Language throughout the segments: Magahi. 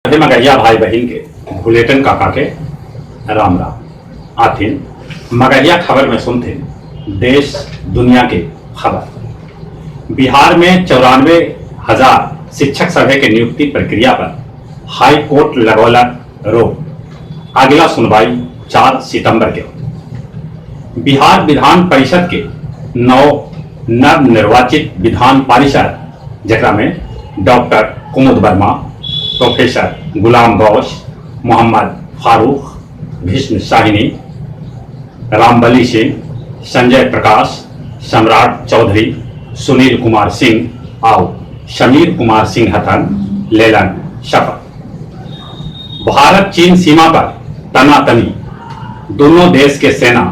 सभे मगहिया भाई बहिन के भुलेटन काका के राम राम। आथिन मगहिया खबर में सुनथिन देश दुनिया के खबर। बिहार में 94,000 शिक्षक सभे के नियुक्ति प्रक्रिया पर हाई कोर्ट लगौलक रोक। अगला सुनवाई 4 सितंबर के होत। बिहार विधान परिषद के 9 नव निर्वाचित विधान पारिषद, जेकरा में डॉक्टर कुमुद वर्मा, प्रोफेसर गुलाम गौस, मोहम्मद फारूक, भीष्म साहिनी, रामबली सिंह, संजय प्रकाश, सम्राट चौधरी, सुनील कुमार सिंह आउ समीर कुमार सिंह हथन, लेलन शपथ। भारत चीन सीमा पर तनातनी, दोनों देश के सेना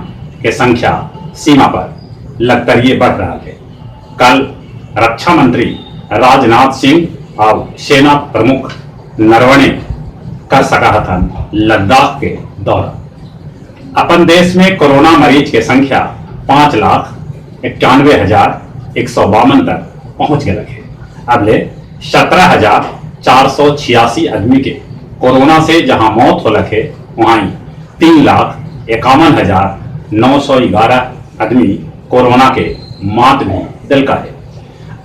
के संख्या सीमा पर लगतरिये बढ़ रहा है। कल रक्षा मंत्री राजनाथ सिंह और सेना प्रमुख नरवणे कर सका हथन लद्दाख के दौरा। अपन देश में कोरोना मरीज के संख्या 5,91,152 तक पहुंच गए है। अब ले 17,486 आदमी के कोरोना से जहां मौत हो है, वहीं 3,51,911 आदमी कोरोना के मात भी दिलका है।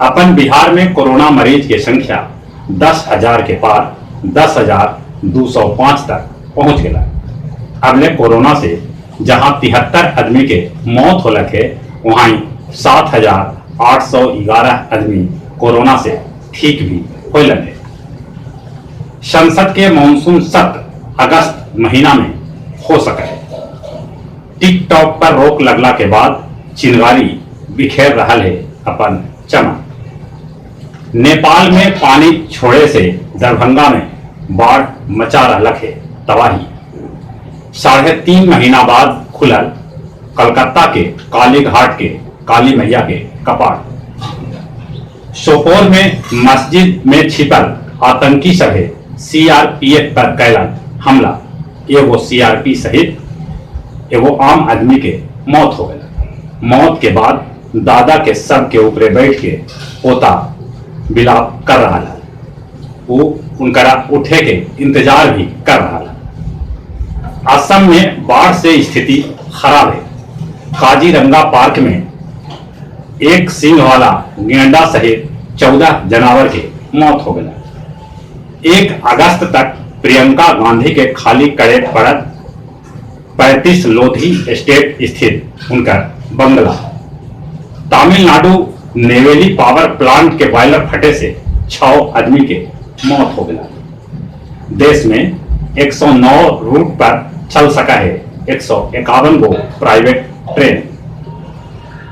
अपन बिहार में कोरोना मरीज के संख्या 10,000 के पार 10,205 तक पहुंच गया। अब ले कोरोना से जहां 73 आदमी के मौत हो है, वहीं 7,811 आदमी कोरोना से ठीक भी होलन है। संसद के मानसून सत्र अगस्त महीना में हो सके है। टिकटॉक पर रोक लगला के बाद चिंगारी बिखेर रहा है अपन चमन। नेपाल में पानी छोड़े से दरभंगा में बाढ़ मचा रहा है तबाही। 3.5 महीना बाद खुलल कलकत्ता के काली घाट के काली मैया के कपाट। सोपोर में मस्जिद में छिपल आतंकी सभे सीआरपीएफ पर कैलन हमला, एगो सीआरपी सहित एगो आम आदमी के मौत हो गई। मौत के बाद दादा के सब के ऊपरे बैठ के पोता विलाप कर रहा है, वो उनकरा उठे के इंतजार भी कर रहा है। असम में बाढ़ से स्थिति खराब है। काजीरंगा पार्क में एक सिंह वाला गेंडा सहित 14 जानवर के मौत हो गया। 1 अगस्त तक प्रियंका गांधी के खाली करे पड़त 35 लोधी स्टेट स्थित उनका बंगला। तमिलनाडु नेवेली पावर प्लांट के बॉयलर फटे से 6 आदमी के मौत हो गया। देश में 109 रूट पर चल सका है 151 गो प्राइवेट ट्रेन।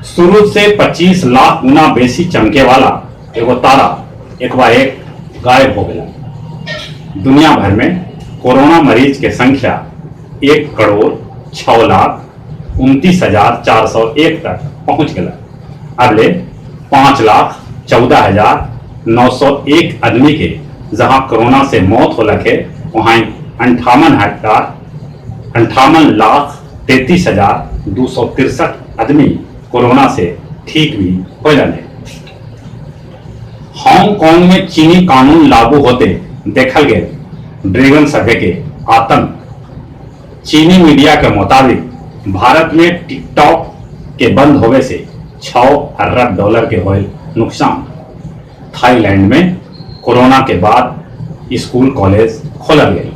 सूरज से 25 लाख गुना बेसी चमके वाला एगो तारा एक बार एक गायब हो गया। दुनिया भर में कोरोना मरीज के संख्या 1,06,29,401 तक पहुंच गया। अब ले 5,14,901 आदमी के जहां कोरोना से मौत हो है, वहां 58,58,33,263 आदमी कोरोना से ठीक भी हो है। हांगकांग में चीनी कानून लागू होते देखल गए ड्रैगन सभे के आतंक। चीनी मीडिया के मुताबिक भारत में टिकटॉक के बंद होवे से 6 अरब डॉलर के होए नुकसान। थाईलैंड में कोरोना के बाद स्कूल कॉलेज खोलल गए।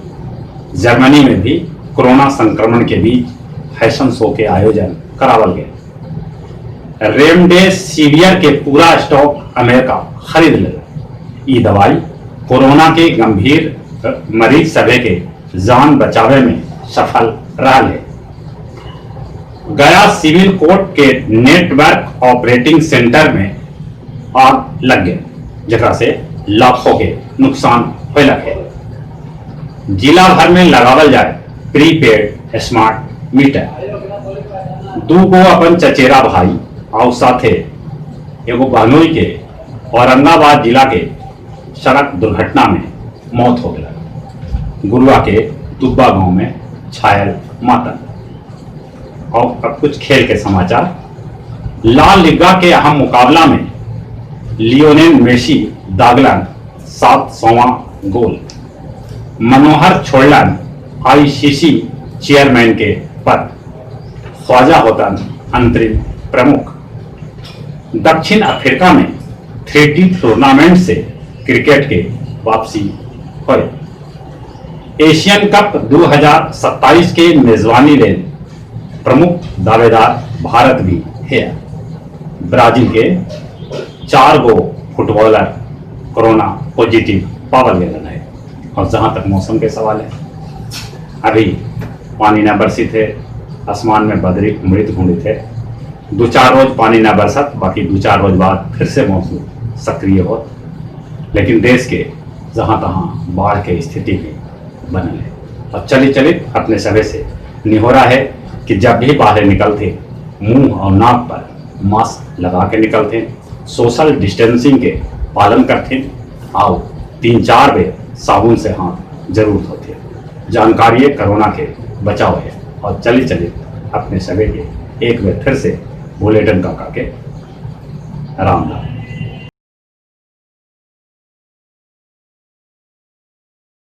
जर्मनी में भी कोरोना संक्रमण के बीच फैशन शो के आयोजन करावल गए। रेमडेसिवियर के पूरा स्टॉक अमेरिका खरीद ले। ई दवाई कोरोना के गंभीर मरीज सभे के जान बचावे में सफल रहा है। गया सिविल कोर्ट के नेटवर्क ऑपरेटिंग सेंटर में आग लग गया, जकरा से लाखों के नुकसान होलक है। जिला भर में लगावल जाए प्रीपेड स्मार्ट मीटर। दू गो अपन चचेरा भाई और साथे एगो बहनोई के औरंगाबाद जिला के सड़क दुर्घटना में मौत हो गया। गुरुआ के दुब्बा गांव में छायल मातम। और अब कुछ खेल के समाचार। ला लीगा के अहम मुकाबला में लियोनेल मेसी दागलन 700वां गोल। मनोहर छोड़लन आईसीसी चेयरमैन के पद, ख्वाजा होतन अंतरिम प्रमुख। दक्षिण अफ्रीका में 3टी टूर्नामेंट से क्रिकेट के वापसी हुए। एशियन कप 2027 के मेजबानी ले प्रमुख दावेदार भारत भी है। ब्राजील के 4 गो फुटबॉलर कोरोना पॉजिटिव पावल गए है। और जहां तक मौसम के सवाल है, अभी पानी न बरसित है, आसमान में बदरी उमड़ित घुमड़ित है। 2-4 रोज पानी न बरसत, बाकी 2-4 रोज बाद फिर से मौसम सक्रिय हो, लेकिन देश के जहाँ तहाँ बाढ़ के स्थिति भी बनल है। और चली चली अपने सभे से निहोरा है कि जब भी बाहर निकलते मुंह और नाक पर मास्क लगा के निकलते, सोशल डिस्टेंसिंग के पालन करते, आओ 3-4 बेर साबुन से हाथ जरूर धोते। जानकारी कोरोना के बचाव है। और चली चली अपने सभी के एक बार फिर से बुलेटिन काका के राम राम।